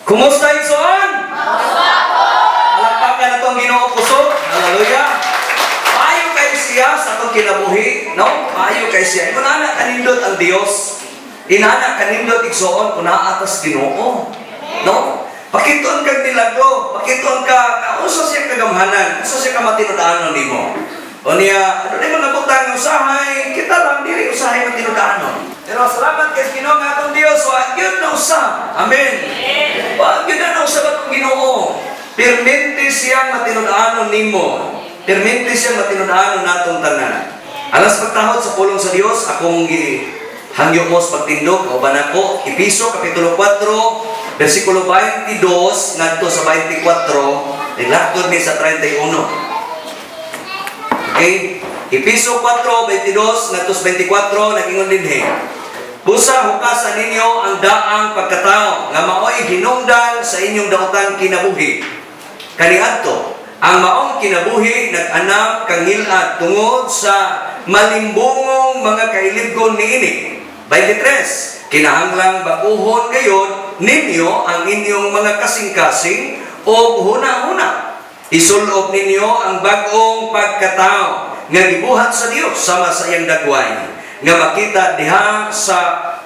Kumusta, igsoon? Palakpakan nato ang Ginoo kusog. Hallelujah. Maayo kay siya sa atong kinabuhi, no? Maayo kay siya. Ingon ana kanindot ang Dios. Inana kanindot, igsoon, kung naa tas Ginoo. No? Pakiton kag milagro, pakiton ka nga unsa siya kagamhanan, unsa siya ka matinud-anon nimo. O niya, ano ni mga butang nga usahay, kita lang dili usahay matinud-anon. Pero salamat kay Ginoo nga atong Dios, wa gyud na usab. Amen. Wa gyud na usab atong Ginoo. Permente siyang matinud-anon nimo. Permente siyang matinud-anon natong tanan. Alas pagtahod sa pulong sa Dios, akong gi hangyo mo sa pagtindog kauban nako, Epeso kapitulo 4, versikulo 22 ngadto sa 24, nilakton mi sa 31. Okay? Epeso 4, 22 ngadto sa 24, nagingon dinhi. "Busa hukasan ninyo ang daang pagkatao nga maoy hinungdan sa inyong daotang kinabuhi. Kaniadto, ang maong kinabuhi nag-anam kangilad tungod sa malimbungong mga kailibgon niini." 23. "Kinahanglang baguhon gayod ninyo ang inyong mga kasing-kasing o huna-huna. Isulob ninyo ang bag-ong pagkatao nga gibuhat sa Dios sama sa iyang dagway nga makita diha sa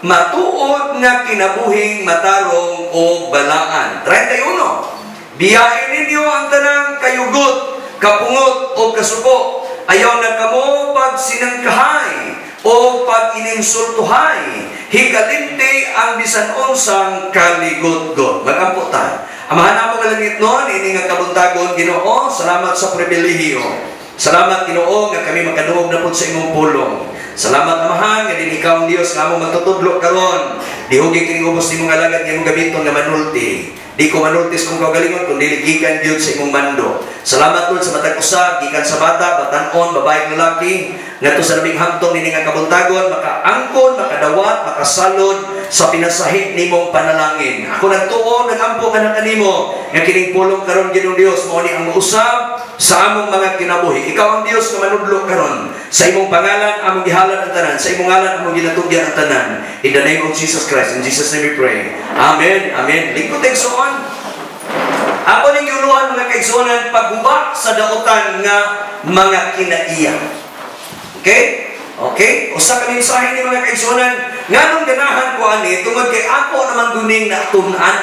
matuod nga kinabuhing matarong o balaan." 31. "Biyain ninyo ang tanang kayugot, kapungot o kasuko. Ayaw na kamo pagsinangkahay o pag-ininsultuhay. Hikalimti ang bisan unsang kaligotgot." Magampo ta. Amahan namo nga langitnon, ini nga kabuntagon, Ginoo, salamat sa pribilehiyo. Salamat, Ginoo, nga kami makadungog na pud sa imong pulong. Salamat, Amahan, nga din ikaw ang Dios nga among matutudlo karon. Dihugi kining ubos nimong alagad nga imong gamiton nga manulti. Di ko manulti sa kong kaugalingon kun dili gikan gyud sa imong mando. Salamat, Lord, sa matag usa, gikan sa bata, batan-on, babae, lalaki, ngadto sa labing hamtong nini nga kabuntagon, makaangkon, makadawat, makasalod sa pinasahig nimong panalangin. Ako nagtuo, nagampo ka na kanimo, nga kining pulong karon, Ginoong Dios, mao ni ang usab sa among mga kinabuhi. Ikaw ang Dios nga manudlo karon. Sa imong pangalan among gihalad ang tanan, sa imong ngalan among ginatugyan ang tanan. In the name of Jesus Christ, in Jesus' name we pray. Amen. Amen. Lingkod igsoon. Ako ning giuluhan, mga kaigsuonan, pagguba sa daotan nga mga kinaiya. Okay? Okay? Usa ka mensahe ni, mga kaigsuonan, nganong ganahan ko ani tungod kay ako naman guning natun-an.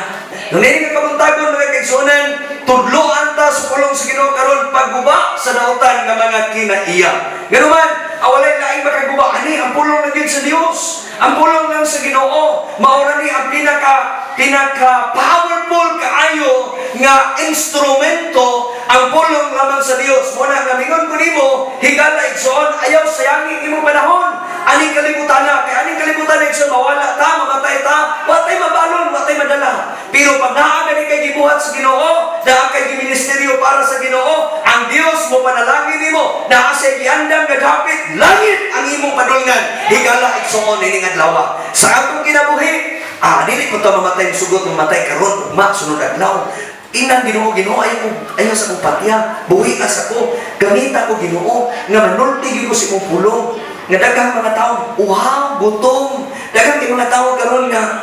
Nung nini nga kabuntagon, mga kaigsuonan, tudloan ta sa pulong sa Ginoo karon, pagguba sa daotan nga mga kinaiya. Nganuman, awalay laing makaguba ani, ang pulong na gyud sa Dios. Ang pulong lang sa Ginoo. Mao ni ang pinaka pinaka powerful kaayo nga instrumento, ang pulong lamang sa Dios. Mo na nga mingon ko nimo, higala igsoon, ayaw sayangin imong panahon. Aning kalibutan na, kay aning kalibutan na, igsoon, mawala ta, mamatay ta, watay mabalon, watay madala. Pero pag naa gani kay gibuhat sa Ginoo, naa kay giministeryo para sa Ginoo, ang Dios mo panalangin nimo, naa siya giandam nga dapit langit ang imong padulngan. Higala igsoon ining adlaw. Sa atong kinabuhi, dili ko ta mamatay sugot, mamatay karon, ugma, sunod adlaw. Ingnan Ginoo, Ginoo, ayaw ko, ayaw sa akong patya, buhi ka sa ko, gamita ko, Ginoo, nga manulti gyud ko sa imong pulong. Nga daghang mga tao, uhaw, gutom, daghang kay mga tao karon nga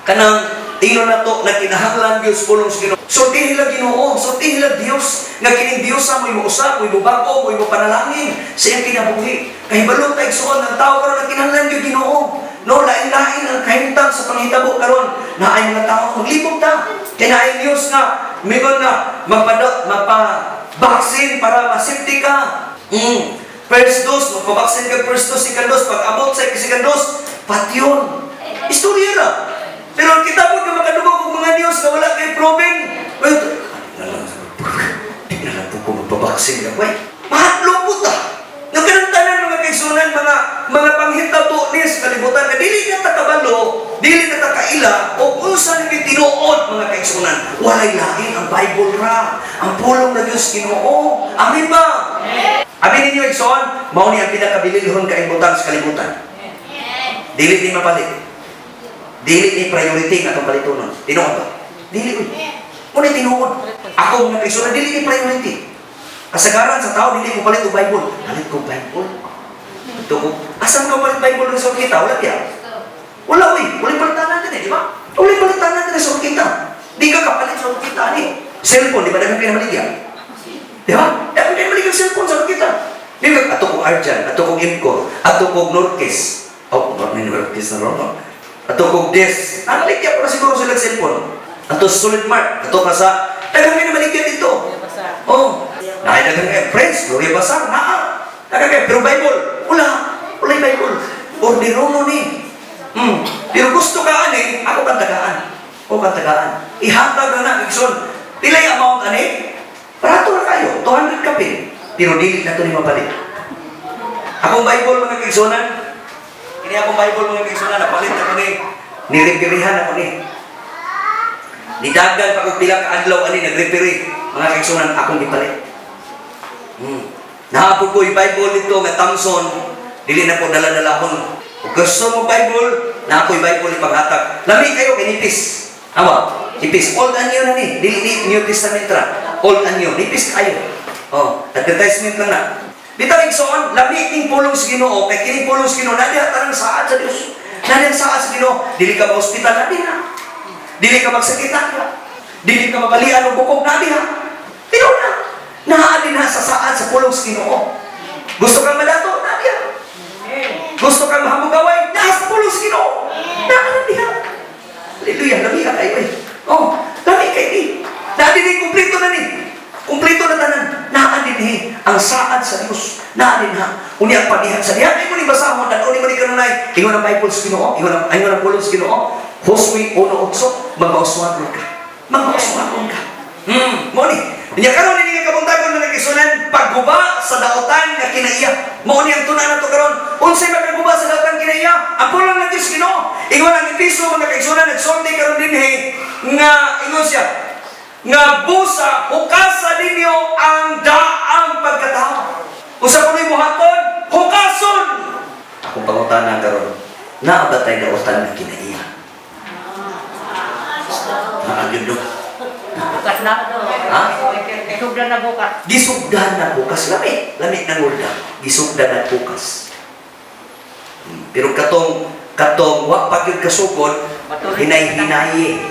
kanang tingnon na to nagkinahanglan gyud sa pulong sa Ginoo. Sultihi lang Ginoo, sultihi lang Dios, nga kining Dios sa mo'y mousab, mo'y mobag-o, mo'y mopanalangin sa iyang kinabuhi. Kahibalo ta, igsoon, ang tao karon nagkinahanglan gyud Ginoo. No, lain-lain ang kahimtang sa panghitabo karon. Naay mga tao maglibog ta. Kay naay news nga mingon nga magpa vaccine para ma-safety ka. First dose, magpa-vaccine ka first dose, second dose, pag abot sa second dose, patyon. Istorya ra. Pero kita po nga makadungog og mga news nga wala kay proven. Well, di na lang po ko magpa-vaccine ka. Way, mahadlok po ta. Nga kanang tanan, mga kaigsunan, mga panghitabo ni sa kalibutan nga dili na ta kabalo, dili na ta kaila o unsa ni tinuod, mga kaigsunan. Walay lain, ang Bible ra, ang pulong ng Dios Ginoo. Amen ba? Amin ninyo, igsoon, mao ni ang pinakabililhon kaayong butang sa kalibutan. Dili ni mapalit. Dili ni priority nga atong palitonon. Tinuod ba? Dili uy. Mao ni tinuod. Ako, mga kaigsunan, dili ni priority. Kasagaran sa tao dili mo palit og Bible. Palit ko Bible. Ito ko. Asan ka palit Bible sa kita? Wala kaya. Wala uy. Wala palitanan din eh, di ba? Wala palitanan din sa kita. Di ka kapalit sa kita ni. Cellphone, di ba daghan kayo na maligya? Di ba? Daghan kayo maligya cellphone sa kita. Di ba? Ato kong Arjan, ato kong Imcor, ato kong Norkis. Oh, ni Norkis na ron, no? Ato kong Des. Nakaligya pa na siguro sila cellphone. Ato sa Solid Mart, ato ka sa. Daghan kayo na maligya dito. Oh, daghan kayo. Friends, Gloria Basar, naa. Daghan kayo. Pero Bible, wala. Wala yung Bible. Orderono ni. Pero gusto ka ani, ako kang tagaan. Ako kang tagaan. Ihatag na na, Igsoon. Pilay amount ani? Barato na kayo, 200 kapin. Pero dili na to ni mapalit. Akong Bible, mga kaigsunan, kini akong Bible, mga kaigsunan, napalit ako ni, nireperihan ako ni. Nidagan pa kog pila ka adlaw ani nag-repair, mga kaigsunan, akong gipalit. Nahapon ko yung Bible nito nga Thompson, dili na ko dala-dalahon. Kung gusto mo Bible, na ako'y Bible ipanghatag. Lami kayo kay nipis. Awa, nipis. Old and new na ni. Dili ni New Testament ra. Old and new. Nipis kayo. Oh, advertisement lang na. Bitaw, igsoon, lami ning pulong sa Ginoo kay kining pulong sa Ginoo na diha tanang saad sa Dios. Na diha saad sa Ginoo. Dili ka ma-ospital na diha. Dili ka magsakit na diha. Dili ka mabalian og bukog na diha. Pero na, naa din na sa saad sa pulong sa Ginoo. Gusto kang madato na diha. Gusto kang mahamugaway, naa sa pulong sa Ginoo. Naa na diha. Hallelujah, lami ka kayo eh. Oh, lami kay ni. Naa din kumpleto na ni. Kumpleto na tanan. Naa din eh, ang saad sa Dios. Naa din ha. Unya padihan sa diha ay mo ni basahon dan ni mo ni kanunay. Ingon ang Bible sa Ginoo, ingon ang pulong sa Ginoo. Josue 1:8, magmauswagon ka. Magmauswagon ka. Mo ni. Nya karon ini nga kabuntagon, mga kaigsunan, pagguba sa daotan nga kinaiya. Mao ni ang tun-an nato karon. Unsay makaguba sa daotan kinaiya? Ang pulong ng Dios Ginoo. Ingon ang Efeso, mga kaigsunan, nagsulti karon dinhi nga ingon siya nga busa hukasa ninyo ang daang pagkatao. Usa kuno'y buhaton, hukason. Akong pangutana karon, naa ba tay daotan nga kinaiya? Naa gyud do. Bukas na. Ha? Sugdan na bukas. Gisugdan na bukas. Lami. Lami ng urda. Gisugdan na bukas. Pero katong wa pa gyud kasugod, hinay-hinayi.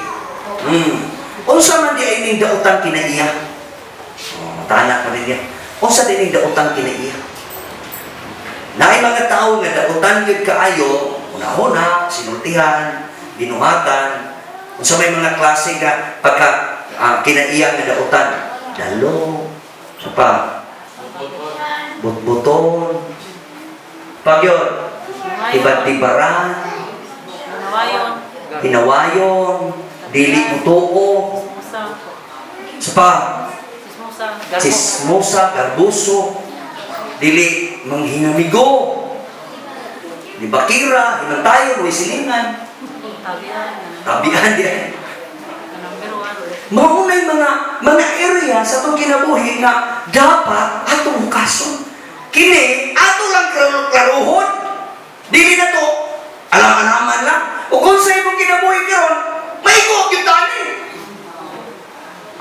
Unsa man di ay ning daotang kinaiya? Oh, matana pa niya. Unsa di ning daotang kinaiya? Naay mga tao nga daotan gyud kaayo, una-una, sinultihan, binuhatan, unsa may mga klase nga pagka kinaiya nga daotan? Dalo, sa pa, butbuton, pagyon, tibat-tibaran, Nawayon. Hinawayon, dili mutuo, Sismusa. Sa pa, Sismusa. Chismosa, garbuso, dili manghinamigo, di bakira, hinantayon, way silingan, Tabian. Tabian diyan. Number one. Maunay mga area sa atong kinabuhi nga dapat atong hukason. Kini ato lang klaruhon. Dili na to alam-alaman lang. O kung sa imong kinabuhi karon, maigo gyud tani.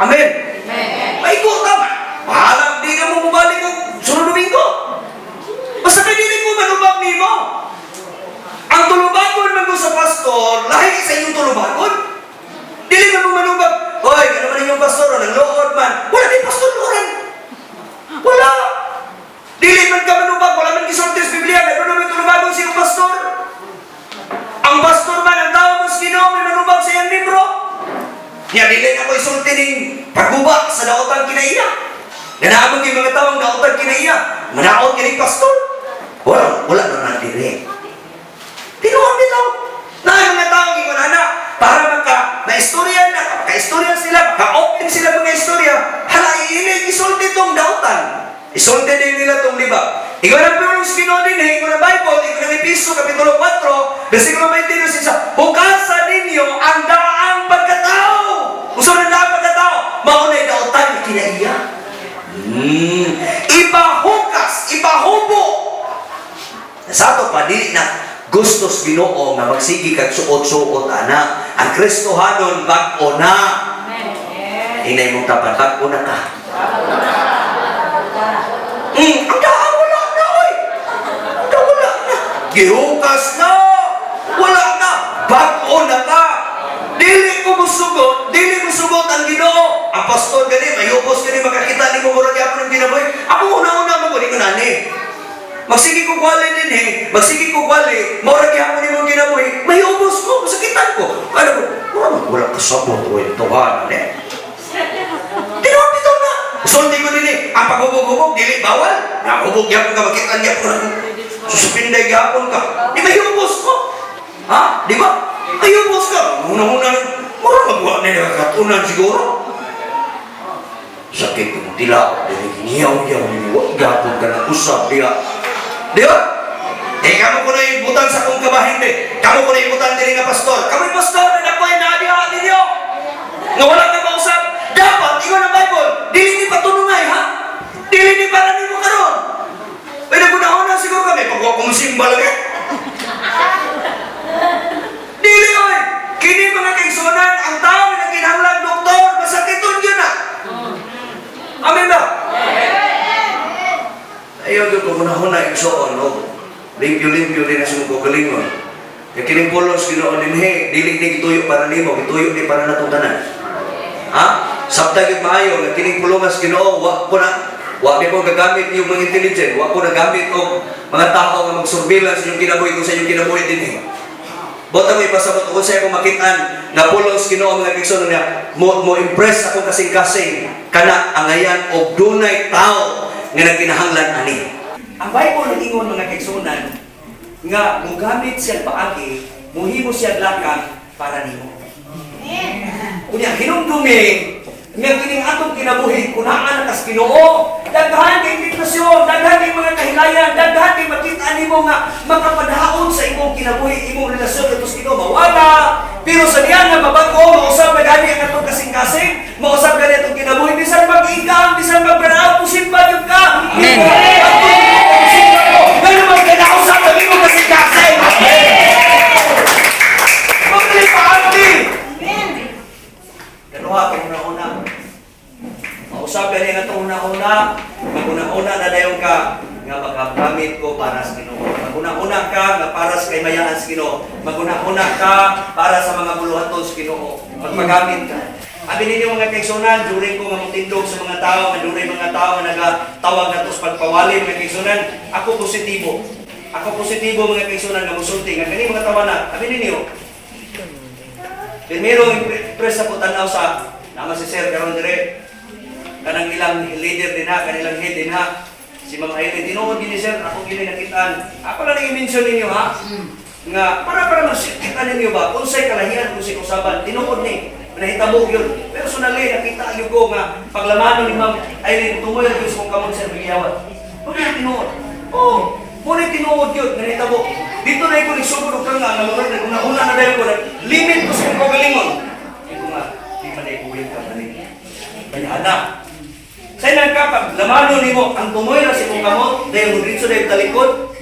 Amen. Maigo ta. Bahala di na mo mubalik og sunod Domingo. Basta kay dili ko manubag nimo. Ang tulubagon man ko sa pastor, lahi sa inyong tulubagon. Dili man mo manubag. "Hoy, ano man inyong pastor, nang lood man." Wala di pastor loran. Wala. Dili man ka manubag, wala man gisulti sa Biblia, gano'n naman tulubagon sa iyong pastor. Ang pastor man, ang tao mas Ginoo, may manubag sa iyang libro. Nya dili na ko isulti ning pagguba sa daotang kinaiya. Nga naamang yung mga taong daotang kinaiya, manaot kining pastor. Wala, wala na na dire. Tinuod bitaw. Na ang mga tao ingon ana para maka maistorya na, maka-istorya sila, maka-open sila mga istorya. Hala iili isulti tong dautan. Isulti din nila tong liba. Ingon ang pulong sa Ginoo din, ingon ang Bible, ingon ang Episo kapitulo 4, versikulo 22 sa hukasan ninyo ang daang pagkatao. Unsa man ang daang pagkatao? Mao na'y dautan nga kinaiya. Ipahukas, ipahubo. Sa ato pa, dili na gustos Ginoo nga magsigi kag suot-suot ana. Ang Kristohanon bag-o na. Inay mong tapat, bag-o na ka. Ang daan wala na, oy. Ang daan wala na. Gihukas na. Wala na. Bag-o na ka. Dili ko musugot, dili mo Mayubos kani makakita nimo murag gyapon ang kinabuhi. Ako una-una mo ko nani. Magsige ko kwali din eh. Magsige ko kwali, murag gyapon imong kinabuhi. Mayubos ko, masakitan ko. Ano ko? Murag wala kasabot o tuhan eh. Tinuod bitaw na. Sulti ko din eh. Ang paghubog-hubog, dili bawal. Nahubog gyapon ka, makita gyapon. Susupinday gyapon ka. Di mayubos ko. Ha? Di ba? Mayubos ka. Una-una, murag magwa na nakakatunan siguro. Sakit kong tila, ngiyaw-ngiyaw, wa gyapon ka na usab diha. Di ba? Eh, kamo ko na ibutan sa akong kabahin, be. Kamo ko na ibutan diri nga pastor. Kamo yung pastor na nakoy na diha ninyo. Nga wala ka mausap. Dapat, ingon ang Bible, dili ni patunungay, ha? Dili ni para nimo karon. Uy, nagunahon na siguro kami. Pag wa kong simba lang eh. Dili, oy! Kini mga kaigsunan, ang tao nga nagkinahanglan doktor, masakiton yun na. Amen ba? Ayaw gyud ko hunahuna igsoon, no? Limpyo-limpyo din ang imong kaugalingon. Kay kining pulong Ginoo dinhi, dili ni gituyo para nimo, gituyo ni para natong tanan. Ha? Sabta gyud maayo nga kining pulong sa Ginoo wa ko na wa ko gagamit yung mga intelligent, wa ko nagamit og mga tao nga mag-surveillance inyong kinabuhi kung sa inyong kinabuhi dinhi. Bota mo ipasabot ko sa akong makitaan nga pulong sa Ginoo, mga kaigsoon niya mo mo impress akong kasing-kasing kana angayan og dunay tao nga nagkinahanglan ani. Ang Bible nag-ingon, mga kaigsuonan, nga mugamit siya paagi, muhimo siya lakang para nimo. Unya hinumdumi nga kining atong kinabuhi kun naa na kas Ginoo, daghan kay tentasyon, daghan kay mga kahilayan, daghan kay makita nimo nga makapadaon sa imong kinabuhi, imong relasyon kadto sa Ginoo mawala. Pero sa diyan nga mabago, mausab na gani ang atong kasing-kasing, mausab gani atong kinabuhi, bisan mag-ingkang, bisan mag-burnout, musimba gyud ka. Amen. Musimba ko. Ngano man kay nausab ang imong kasing-kasing. Magdali paagi. Kanuha kay una-una. Mausap gani nga itong una-una, maguna-una na dayon ka nga makagamit ko para sa Ginoo. Maguna-una ka nga para sa kaymayaan sa Ginoo. Maguna-una ka para sa mga buluhaton sa Ginoo. Magpagamit ka. Abi ninyo, mga kaigsunan, during ko nga motindog sa mga tao, nga during mga tao nga nagatawag nato sa pagpawali, mga kaigsunan, ako positibo. Ako positibo, mga kaigsunan, nga musulti nga kani mga tawana. Abi ninyo, primero impress ako tanaw sa nama si Sir karon dire kanang ilang leader din ha, kanilang head din ha. Si Ma'am Aileen, tinuod gini sir, ako gini nakitaan. Ako lang i-mention ninyo ha, nga para makita ninyo ba, unsay kalahian kung si usaban, tinuod ni, nahitabo yun. Personally, nakita gyud ko nga paglamano ni Ma'am Aileen, tumoy gyud sa kong kamot, sir, bigyawan. Mao na tinuod. Oh, mao na tinuod yun, nga nahitabo. Dito na ko nagsugod og kanga nga mga una-una na dayon ko limit ko sa imong kaugalingon. Di ko nga, di pa na ikuwin ka balik. Kaya na. Sa inang ka, pag lamano nimo, ang tumoy na sa imong kamot, dahil mo dito dahil talikod.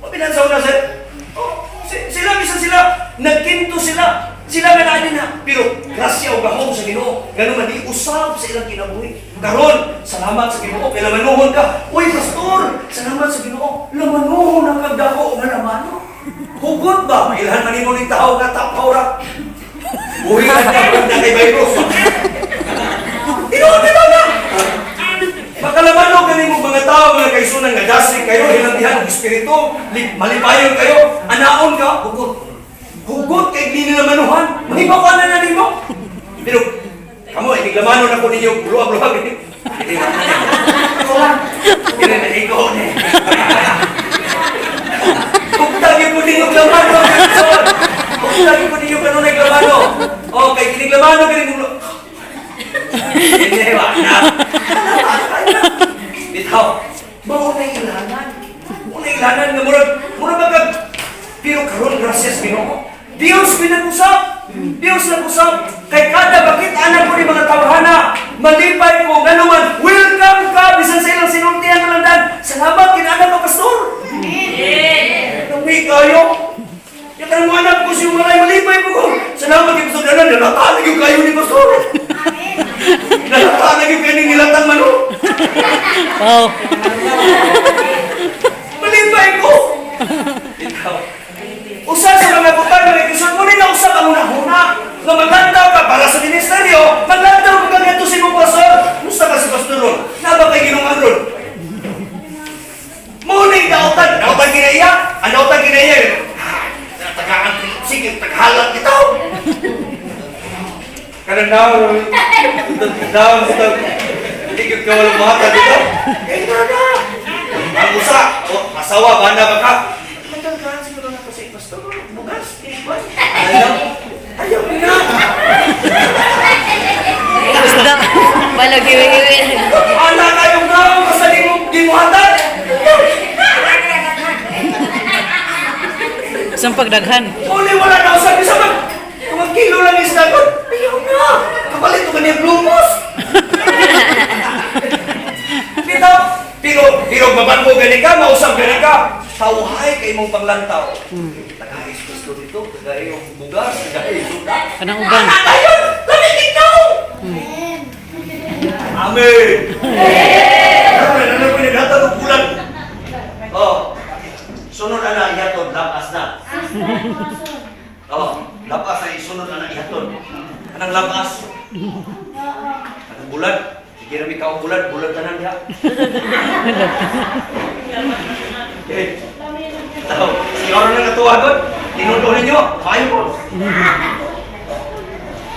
O pinansaw na sir. Oh, sila, bisan sila, nagkinto sila. Sila nga naa na. Pero grasya o gahom sa Ginoo, ngano man di usab sa ilang kinabuhi. Karon, salamat sa Ginoo kay lamanuhon ka. Uy, pastor, salamat sa Ginoo. Lamanuhon ang kagdako nga lamano. Hugot ba? Mailhan man nimo ning tao nga tapaw ra. Uy, na na kay virus. Tinuod bitaw na. Makalamano gani mo mga tao, mga kaigsunan nga dasig kayo, hilantihan og espiritu, malipayon kayo, anaon ka, hugot. Hugot kay di nila manuhan, mahibaw ka na nimo. Pero kamo inig lamano na ko ninyo, luag-luag ini. Hindi na. Hindi na ikaw ni. Bugtag ko ninyo lamano. Bugtag ko ninyo kanunay lamano. Okay, kinig lamano kini mo. Hindi ba na. Bitaw. Mao na ilanan. Mao na ilanan nga murag magag pero karon gracias Ginoo. Dios pinag-usap. Dios nag-usap. Kay kada bakit anak ko ni mga tawhana, malipay ko ngano man welcome ka bisan sa ilang sinultian nga lang. Salamat kinaanak ka, pastor. Nami kayo. Ya kanang mga anak ko si Malay malipay ko. Salamat kay pastor dalan nalata yung kayo ni pastor. Nalata na yung kayo ni nilatang mano. Wow. Malipay ko. Ikaw. Usa sa mga butang mga episode mo ni nausap ang una-una. Nga maglantaw ka para sa ministeryo, maglantaw ka ngadto sa imong pastor. ron? Naba kay Ginoo ron? Muna dautan, dautan kinaiya, ang dautan kinaiya. Ah, tagaan, sige, taghalat ito. Kanang naw, naw, hindi ka walang buhatan dito. Kaya na na. Ang usa, o, asawa, bana ba ka? Nagkakahan siguro na kasi, pastor, bugas, tinigwan. Ayaw, ayaw na. Isda. Balag hiwi-hiwi. Ana kayong naw, basta di mo gimuhatan. Isang pagdaghan. Uli, wala na usap. Isa man, kung kilo lang isda ko, ayaw na. Kapalit ko kaniya glumos. Dito, pero mabango gani ka, mausap gani ka. Tawhay kay mong panglantaw. Tagay gusto dito, tagay yung bugas, tagay suka. Kanang uban. Ana kayo, lamig ikaw. Amen. Amen. Ano ko naghatag og bulan? Oh. Sunod ana ihatod, lapas na. Oh, lapas ay isunod ana ihatod. Anang lapas? Anang bulan? Sige na mi ka og bulan, bulan tanan diha. Okay. Tao, si Oro na natuwagon. Tinudo ninyo, kayo po.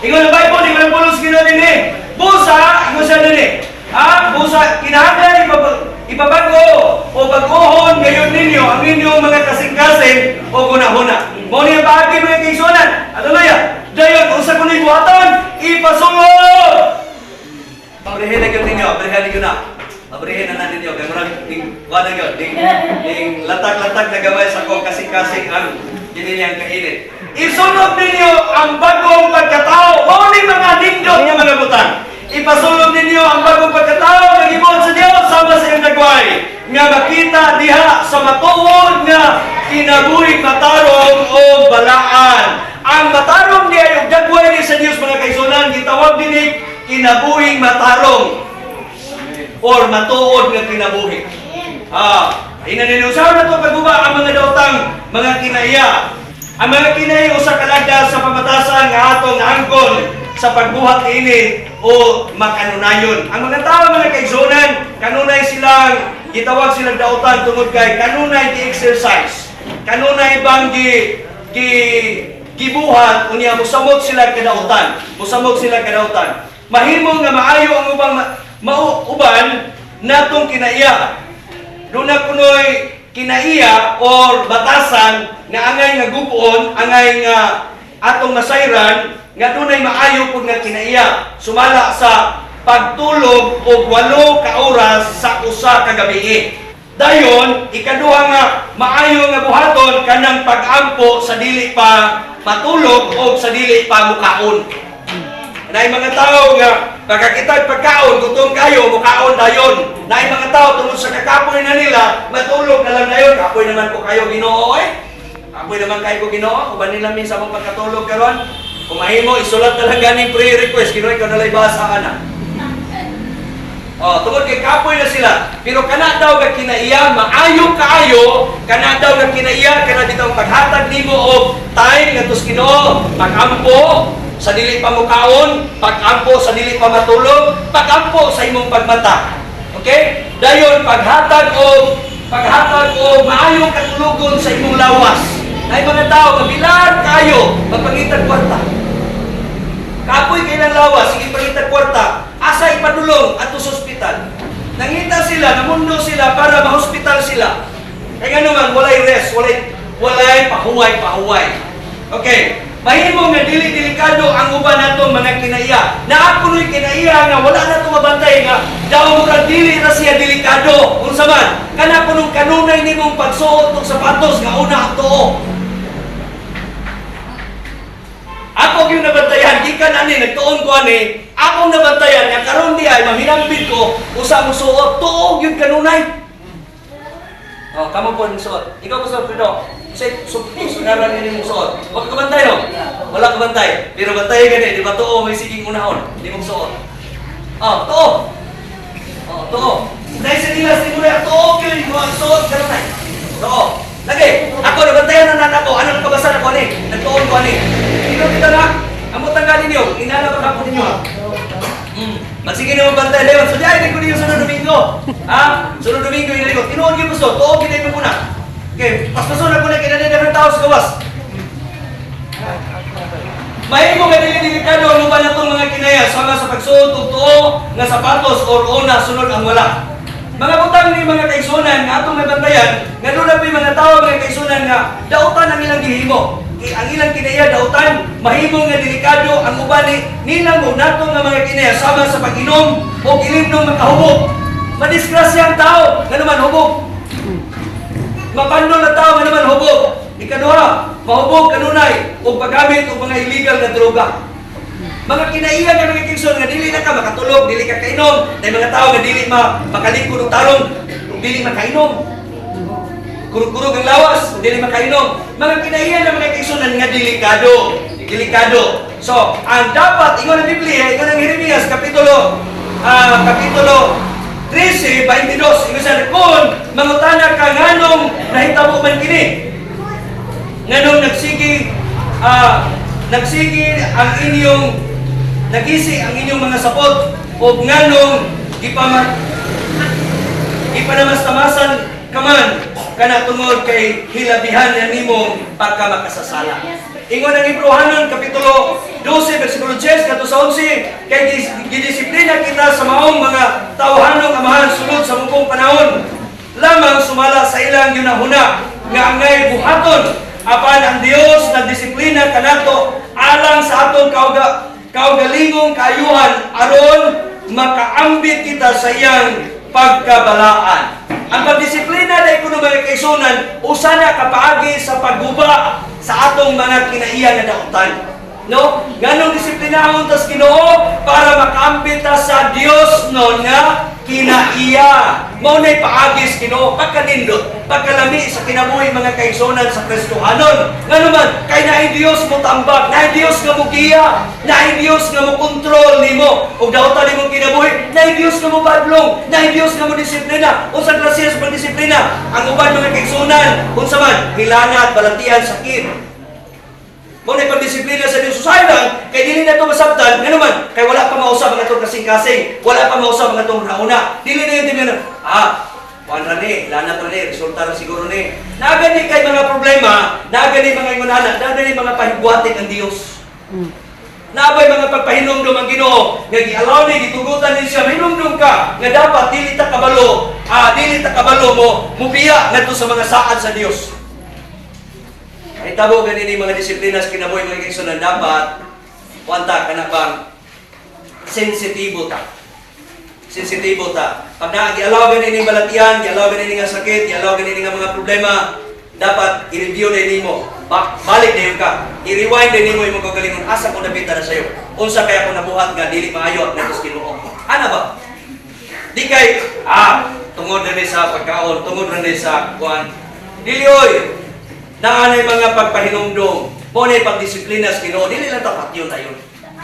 Ingon ang Bible, ingon ang pulos Ginoo dinhi. Busa, ingon siya dinhi. Ah, busa kinahanglan ipabago o baguhon ngayon ninyo ang inyong mga kasing-kasing o gunahuna. Mao ni ang paagi, mga kaigsuonan. Hallelujah. Dayon usa kunoy buhaton, ipasulod. Abrihin na gyud ninyo, abrihin na gyud na. Abrihin na na ninyo kay murag ning kuan na gyud, ning latag-latag na gamay sa akong kasing-kasing ang kini niyang kainit. Isunod ninyo ang bagong pagkatao. Mao ni mga nindot nga mga butang. Ipasulod ninyo ang bagong pagkatao nga gibuhat sa Dios sama sa iyang dagway nga makita diha sa matuod nga kinabuhi matarong o balaan. Ang matarong niya og dagway ni sa Dios, mga kaigsuonan, gitawag dinhi kinabuhing matarong or matuod nga kinabuhi. Ah, ina ninyo sa na to pagguba ang mga daotang mga kinaiya. Ang mga kinaiya usa ka lagda sa pamatasan nga atong angkon sa pagbuhat niini o makanunayon. Ang mga tao, mga kaigsuonan, kanunay silang gitawag silang dautan tungod kay kanunay gi-exercise. Kanunay bang gi gi gibuhat unya mosamot sila kadautan. Mosamot sila kadautan. Mahimo nga maayo ang ubang mauuban natong kinaiya. Doon na kunoy kinaiya or batasan nga angay nga gubuon, angay nga atong masayran, nga dunay maayo pud nga kinaiya. Sumala sa pagtulog og 8 ka oras sa usa ka gabii. Dayon, ikaduha nga maayo nga buhaton kanang pag-ampo sa dili pa matulog o sa dili pa mukaon. Naay mga tao nga pagkakita pagkaon, gutom kayo, mukaon dayon. Naay mga tao tungod sa kakapoy na nila, matulog na lang dayon. Kapoy naman ko kayo, Ginoo eh. Kapoy naman kayo ko, Ginoo. Uban nila min sa among pagkatulog karon. Kung mahimo, isulat na lang ganing prayer request. Ginoo, ikaw na lang basa ana. Oh, tungod kay kapoy na sila. Pero kana daw nga kinaiya, maayo kaayo, kana daw nga kinaiya, kana bitaw paghatag nimo og time ngadto sa Ginoo, pag-ampo sa dili pa mukaon, pag-ampo sa dili pa matulog, pag-ampo sa imong pagmata. Okay? Dayon paghatag og maayong katulugon sa imong lawas. Nay mga tao kabilar kayo magpangitag kwarta. Kapoy kay lang lawas, sige pangitag kwarta. Asa ipadulong adto sa ospital. Nangita sila, namundo sila para ma-hospital sila. Kaya nga naman, walay rest, walay pahuway, pahuway. Okay, mahimo nga dili delikado ang uban natong mga kinaiya. Naa kuno'y kinaiya nga wala na mabantay nga daw murag dili ra siya delikado. Unsa man, kana kunong kanunay nimong pagsuot og sapatos nga una ang tuo. Ako yung nabantayan, gikan ani, nagtuon ko ani, akong nabantayan, nga karon di ay mahinambit ko, usa mo suot, tuog yun kanunay. Oh, kamo po ang suot. Ikaw po suot, Fredo. Say, sunaran ini mong suot. Wala ka bantay, no? Wala ka bantay. Pero bantay gani, di ba tuo may siging unahon, di mong suot. Oh, tuo. Oh, tuo. Dahil sa nila, siguro ya, tuo yun, yung ang suot, kanunay. Tuo. Lagi, ako nabantayan na anak ko, anong kabasa na ko ani? Nagtuon ko ani. Ikaw kita na, amot ang ganin niyo, inala ba ako ninyo? Ha? Magsige na mo bantay dayon. So diay ko niyo sunod Domingo. Ha? Sunod Domingo yun ko. Tinuod gyud, Pastor. Tuo gyud ko muna. Okay, paspaso na ko na kay naa tao sa gawas. Mahimo nga dili delikado ang uban natong mga kinaiya sama sa pagsuot og tuo nga sapatos or una sunod ang wala. Mga butang ni, mga kaigsunan, nga atong nabantayan nga doon na po'y mga tao, mga kaigsunan, nga dautan ang ilang gihimo. Ang ilang kinaiya dautan, mahimo nga delikado ang uban ni nilang o nato nga mga kinaiya sama sa pag-inom o ilimnong makahubog. Madisgrasya ang tao nga naman hubog. Mapandol na tao nga naman hubog. Ikaduha, mahubog kanunay og paggamit og mga illegal na droga. Mga kinaiya nga, mga kaigsoon, nga dili na ka makatulog, dili ka kainom, dahil mga tao nga dili makalingkod og tarong, ug dili makainom. Kurog-kurog ang lawas, ug dili makainom. Mga kinaiya na, mga kaigsoon, nga delikado. Delikado. So, ang dapat, ingon ang Biblia, ingon ang Jeremias, kapitulo 13:22, ingon sa kung mangutana ka nganong nahitabo man kini, nganong nagsigi ang inyong nagisi ang inyong mga sapot o nganong gipanamastamasan ka man kana tungod kay hilabihan na nimo pagkamakasasala. Ingon ang Hebreohanon kapitulo 12 bersikulo 10 ngadto sa 11, kay gidisiplina kita sa maong mga tawhanong amahan sulod sa mupong panahon lamang sumala sa ilang yunahuna nga angay buhaton, apan ang Dios nagdisiplina kanato alang sa atong kaugalingong kaayuhan aron makaambit kita sa iyang pagkabalaan. Ang pagdisiplina na kuno, mga kaigsunan, usa na kapaagi sa pagguba sa atong mga kinaiya nga dautan. No? Nganong disiplinahon tas Ginoo? Para makaambit ta sa Dios no nga kinaiya. Mao na'y paagi sa Ginoo, pagkanindot, pagkalami sa kinabuhi, mga kaigsunan, sa Kristohanon. Ngano man kay naay Dios mo tambag, naay Dios nga mogiya, naay Dios nga mo kontrol nimo ug dautan nimong kinabuhi, naay Dios nga mo badlong, naay Dios nga mo disiplina. Unsa klase sa pagdisiplina? Ang uban, mga kaigsunan, unsa man hilanat, balatian, sakit. Mao na pagdisiplina sa Dios. Usahay lang, kay dili na ito masabtan, ngano man, kay wala pa mausab ang atong kasing-kasing, wala pa mausab ang atong nauna. Dili na yung tingnan, kuan ra ni, lanat ra ni, resulta ra siguro ni. Naa gani kay mga problema, naa gani mga ingunana, naa gani mga pahigwatin ang Dios. Naa bay mga pagpahinumdum ang Ginoo nga gi-allow ni, gitugutan ni siya mahinumdum ka nga dapat dili ta kabalo mo mubiya ngadto sa mga saad sa Dios. Kahitabo gani ni mga disiplina sa kinabuhi, mga kaigsunan, dapat kuan ta, kana bang sensitibo ta. Sensitibo ta. Pag na gi-allow gani ni balatian, gi-allow gani ni nga sakit, gi-allow gani ni nga mga problema, dapat i-review na nimo. Balik na ka. I-rewind na nimo imong kaugalingon. Asa ko nabita na sayo? Unsa kaya ko nabuhat nga dili maayo ngadto sa Ginoo? Ana ba? Di kay tungod na ni sa pagkaon, tungod na ni sa kuan. Dili oy. Naa nay mga pagpahinumdom. Mao na pagdisiplina sa Ginoo, dili lang tapat yun dayon.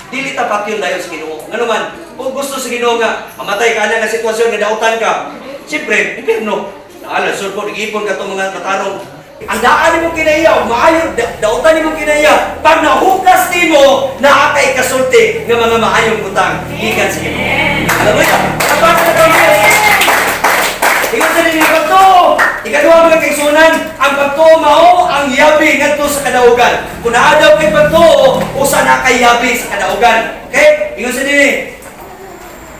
Dili tapat yun dayon sa Ginoo. Ngano man, kung gusto sa Ginoo nga mamatay ka na nga sitwasyon nga dautan ka, siyempre, impierno. Naala, sur po, nag-ipon ka itong mga matarong. Ang daan nimo kinaiya, o maayo, dautan nimo kinaiya, pag nahukas nimo, naa kay kasulti nga mga maayong butang gikan sa Ginoo. Hallelujah! Tapakan na kami! Ingon sa ninyo pagtuo. Ikaduha, mga kaigsunan, ang pagtuo mao ang yabi ngadto sa kadaugan. Kung naa daw kay pagtuo, usa na kay yabi sa kadaugan. Okay? Ingon sa ninyo.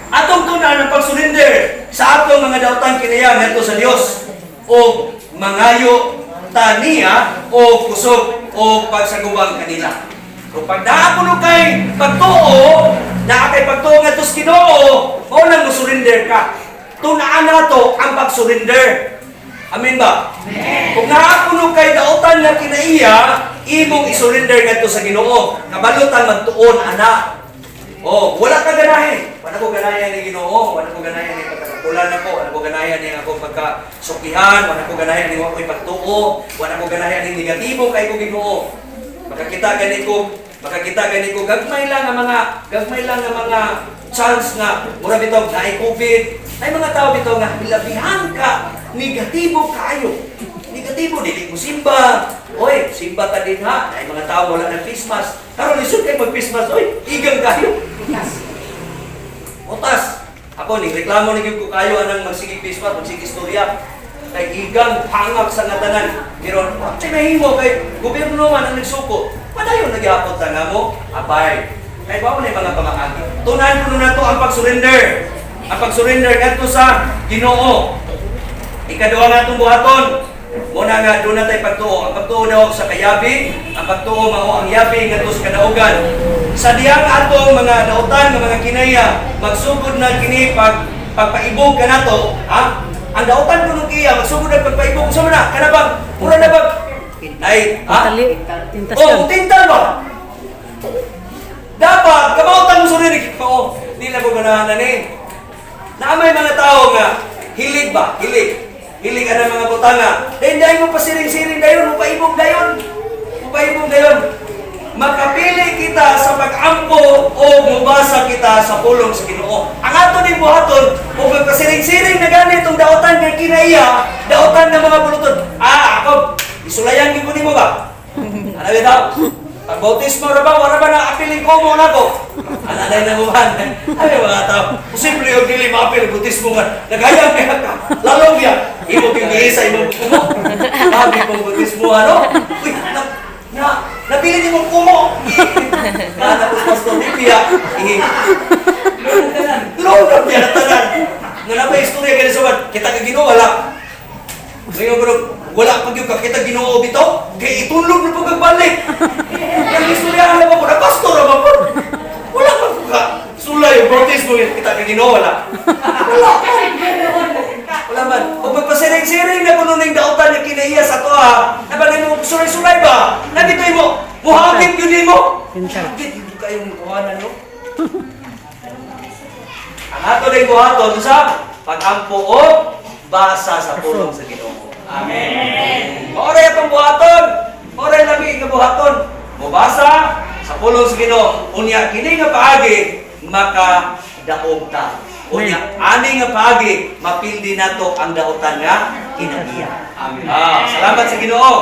Atong tunan ang pagsurrender sa atong mga dautan kinaiya ngadto sa Dios o mangayo ta niya o kusog o pagsagubang kanila. So pag naa kuno kay pagtuo, naa kay pagtuo ngadto sa Ginoo, mao nang mo-surrender ka. Tunaan nato ang pag-surrender. Amen ba? Kung naa kuno kay dautan nga kinaiya, imong isurrender ngadto sa Ginoo. Kabalutan magtuon ana. Oh, wala ka ganahin. Wala ko ganahan ni Ginoo, wala ko ganahan ni pagkakakulan ako, wala ko ganahan ni ako pagkasukihan, wala ko ganahan ni ako'y pagtuo, wala ko ganahan ni negatibo kay ko Ginoo. Makakita gani ko gagmay lang nga mga chance nga mura bitaw naay COVID, ay mga tao bitaw nga hilabihan ka negatibo kaayo. Negatibo, dili mo simba. Oy, simba ta din ha. Ay mga tao wala ng Christmas. Karon lisod kay mag Christmas, oy, igang kayo. Utas. Ako ning reklamo ni gyud ko kayo anang magsige Christmas, magsige istorya. Kay igang pangak sa nga tanan. Pero kay mahimo kay gobyerno man ang nagsuko. Padayon nagyapon ta nga mo, abay. Kay mao na yung mga pamaagi. Tunan kuno nato ang pag-surrender. Ang pag-surrender ngadto sa Ginoo. Ikaduha nga itong buhaton. Muna nga doon na tayo pagtuo. Ang pagtuo daw sa kayabi, ang pagtuo mao ang yabi ngadto sa kadaugan. Sa diyang atong mga dautan nga mga kinaya, magsugod na kini pag pagpaibog kanato, ha? Ang dautan kuno kiya magsugod na pagpaibog sa man na kana bang mura na bang ay, ha? Tali, tintas Oh, ka. tintal ba? Dapat kamautan mo surrender. Oo, di na ko ganahan na ni. Naamay mga tao nga, hilig ba? Hilig. Hilig ang mga butanga. Dahil dahil mo pasiring-siring dayon, mo paibog dayon. Mo paibog dayon. Makapili kita sa pag-ampo o mubasa kita sa pulong sa Ginoo. Ang ato ni buhaton, o magpasiring-siring na gani itong daotan nga kinaiya, daotan ng mga buluton. Ah, ako, isulayan gyud ko nimo ba? Ano bitaw? Pag bautismo ra ba, wala ba na apilin ko mo na ko? Ana day na mo man. Ay mga tao, posible yung dili maapil bautismo nga. Nagayang kaya ka. Lalong biya. Imo gyud giisa imong kumo. Sabi kong bautismo ano? Uy, na, na napili nimong kumo. Na tapos pastor di biya. Tulong ra biya tanan. Nga na pa istorya kay sa kita kay Ginoo wala. Ngayon bro, wala pag yung kakita Ginoo bitaw, kay itulog na pag balik. Ang istorya na ba po, na pastor ra ba po? Wala pa po ka. Sulay yung bautismo yun, kita kay Ginoo wala. Wala. Wala man. O pagpasiring-siring na kuno ning dautan nga kinaiya sa toa, nabalay mo sulay-sulay ba? Nabitoy mo, muhagit yun mo. Pintal. Hagit yun kayong kawanan no? Ang ato ning buhaton sa pag-ampo o basa sa pulong sa Ginoo. Amen. Maoray atong buhaton. Maoray lami nga buhaton. Mobasa sa pulong sa Ginoo. Unya kini nga paagi makadaog ta. Unya ani nga paagi mapildi nato ang daotan nga kinaiya. Amen. Ah, salamat sa Ginoo.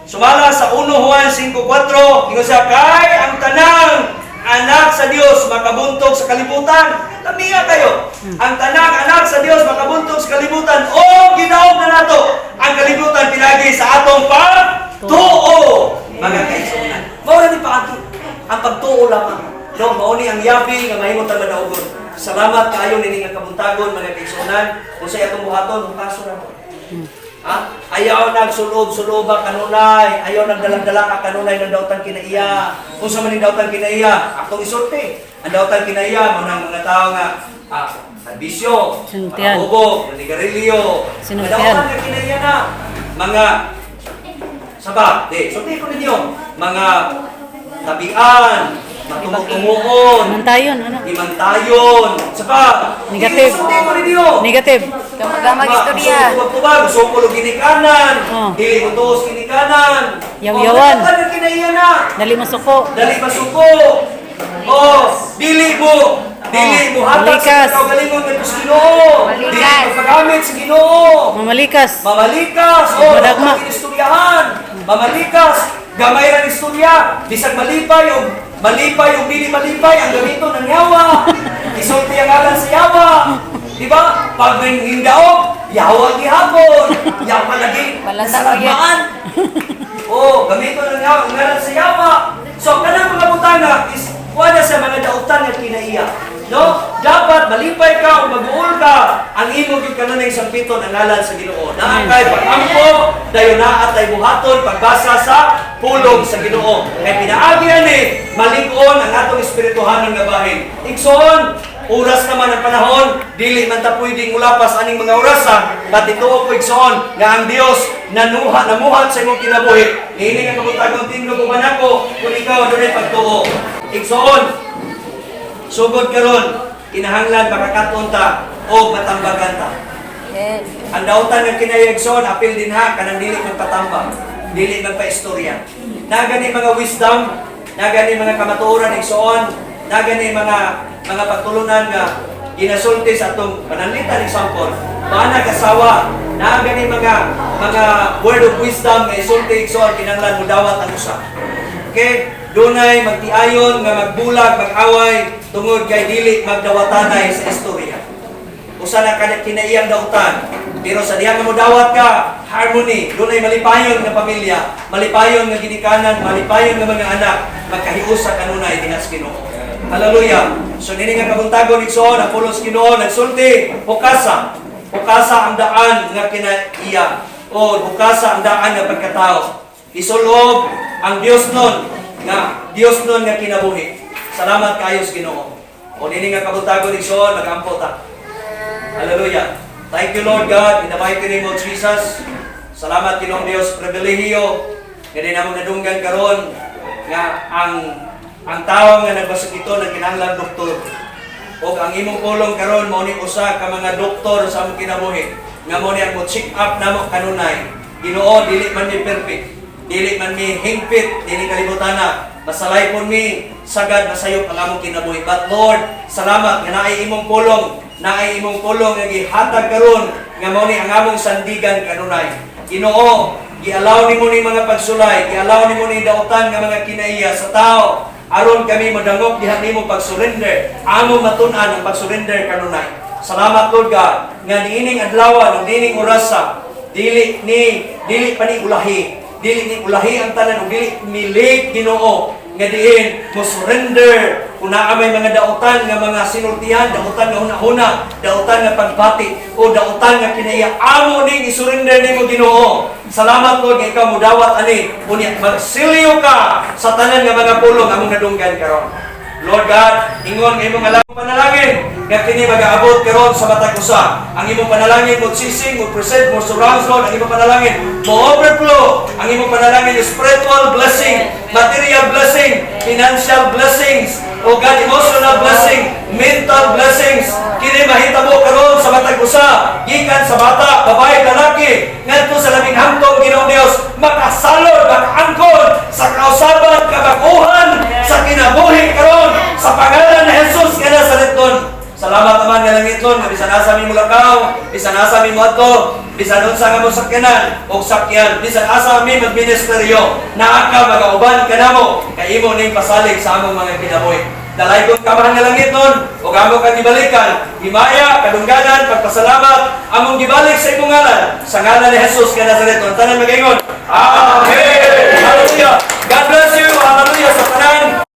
Sumala sa 1 Juan 5:4, ingon siya, kay ang tanang anak sa Dios makabuntog sa kalibutan. Lamiya kayo. Ang tanang anak sa Dios makabuntog sa kalibutan o ginaog na nato ang kalibutan pinagi sa atong pagtuo. Mga kaigsuonan. Mao ra ni paagi. Ang pagtuo lamang. No, mao ni ang yabi nga mahimo ta madaugon. Salamat kaayo nini nga kabuntagon mga kaigsuonan. Unsay atong buhaton, kaso ra to. Ha? Ayaw nagsulob-suloba kanunay, ayaw nagdalag-dala ka kanunay ng dautan kinaiya. Kung sa man dautan kinaiya, aktong isulti. Ang dautan kinaiya, mga mga tao nga, ah, bisyo, Sinultian. mga ubo, manigarilyo, mga Sinultian. dautan nga kinaiya na, mga saba, di, sulti ko ninyo, mga tabian, matumutunguon, Mantayon, ano? imantayon, saba, Negative. Sulti ko ninyo. Negative. Gamag istorya. Tubag-tubag, gusto ko ginikanan. Oh. Dili ko tuos ginikanan. Yaw-yawan. Oh, ano kinaiya na? Dali masuko. Dali masuko. Oh, dili mo. Dili mo hatag sa Balikas. kaugalingon ngadto sa Ginoo. Balikas. Dili mo paggamit sa Ginoo. Mamalikas. Mamalikas. Oh, Madagma. dapat istoryahan. Mamalikas. Gamay ra ni istorya. Bisag malipay o dili malipay ang gamiton ng yawa. Isulti ang ngalan sa yawa. Di ba? Pag may hindaog, yawa gihapon. Yawa lagi. Balata Sa pa yun. lagmaan. Oh, gamiton ng yawa, ang ngalan sa yawa. So kanang mga butanga is wala sa mga dautan nga kinaiya. No? Dapat malipay ka o mag-uol ka ang imo gyud kanunay sampiton ang ngalan sa Ginoo. Naa kay pag-ampo, dayon naa tay buhaton pagbasa sa pulong sa Ginoo. Kay pinaagi ani malig-on ang atong espirituhanon nga bahin. Igsoon, oras naman ang panahon, dili man ta pwedeng ulapas aning mga orasa, patituo ko igsoon nga ang Dios nanuha namuhat sa imong kinabuhi. Niini nga kabutagong tinglo ko man ako kung ikaw adunay pagtuo. Igsoon, sugod karon kinahanglan makakaton ta o matambagan ta. Yes. Ang dautan nga kinayagson, apil din ha, kanang dili magpatambak, dili magpaistorya. Nagani mga wisdom, nagani mga kamatuoran igsoon, nagani mga pagtulunan nga ginasulti sa atong pananglitan example. Maana kasawa, nagani mga word of wisdom nga isulti igsoon kinahanglan mo dawat ang usa. Okay? Dunay magtiayon nga magbulag, mag-away. Tungod kay dili magdawatanay sa istorya. Usa na ka kinaiyang dautan. Pero sa diha nga modawat ka, harmony, dunay malipayon nga pamilya, malipayon nga ginikanan, malipayon nga mga anak, magkahiusa kanunay diha sa Ginoo. Hallelujah. So nini nga kabuntagon, igsoon, ang pulong sa Ginoo nagsulti, hukasa. Hukasa ang daan nga kinaiya o hukasa ang daan nga pagkatao. Isulob ang Dios nun nga kinabuhi. Salamat kaayo sa Ginoo. O nini nga kabuntagon, igsoon, magampo ta. Hallelujah. Thank you, Lord God, in the mighty name of Jesus. Salamat, Ginoong Dios, pribilehiyo nga di namong nadunggan karon nga ang tawo nga nagmasakiton nagkinahanglan doktor. O ang imong pulong karon mao ni usa ka mga doktor sa among kinabuhi nga mao ni ang mo check up namo kanunay. Ginoo, dili man mi perfect. Dili man mi hingpit dili kalibutana. Masalaypon mi, sagad masayop ang among kinabuhi. But Lord, salamat nga naay imong pulong, naay imong pulong nga gihatag karon nga mao ni ang among sandigan kanunay. Ginoo, gialaw nimo ni mga pagsulay, gialaw nimo ni dautan nga mga kinaiya sa tao aron kami madangop diha nimo pag-surrender, among matun-an ang pag-surrender kanunay. Salamat, Lord God, nga niining adlaw ug niining orasa, dili pa ni ulahi, dili ni ulahi ang tanan ug dili mi late, Ginoo, nga diin mo surrender kung naa may mga dautan nga mga sinultihan, dautan nga hunahuna, dautan nga pagbati o dautan nga kinaiya, amo ning isurrender nimo, Ginoo. Salamat, Lord, nga ikaw mudawat ani, unya magsilyo ka sa tanan nga mga pulong among nadunggan karon. Lord God, ingon nga imong alam panalangin nga kini magaabot karon sa matag usa. Ang imong panalangin mo sising, mo present, mo surrounds, Lord, ang imong panalangin mo overflow. Ang imong panalangin is spiritual blessing, material blessing, financial blessings, o God, emotional blessing, mental blessings. Kini mahitabo karon sa matag usa, gikan sa bata, babae, lalaki, ngadto sa labing hamtong, Ginoong Dios, makasalod, makaangkon sa kausaban, kabaguhan sa kinabuhi karon sa pangalan ni Jesus nga Nazareton. Salamat naman nga langiton nga bisan asa mi mulakaw, bisan asa mi moadto, bisan unsa nga mo sakyanan og sakyan, bisan asa mi magministeryo, naa ka, magauban ka namo, kay imo ning pasalig sa among mga kinabuhi. Dalaygon ka, mahal nga langiton, ug amo kang gibalikan. Himaya, kadungganan, pagpasalamat, among gibalik sa imong ngalan, sa ngalan ni Jesus nga Nazareton. Tanan magaingon, Amen! Hallelujah! God bless you! Hallelujah sa tanan!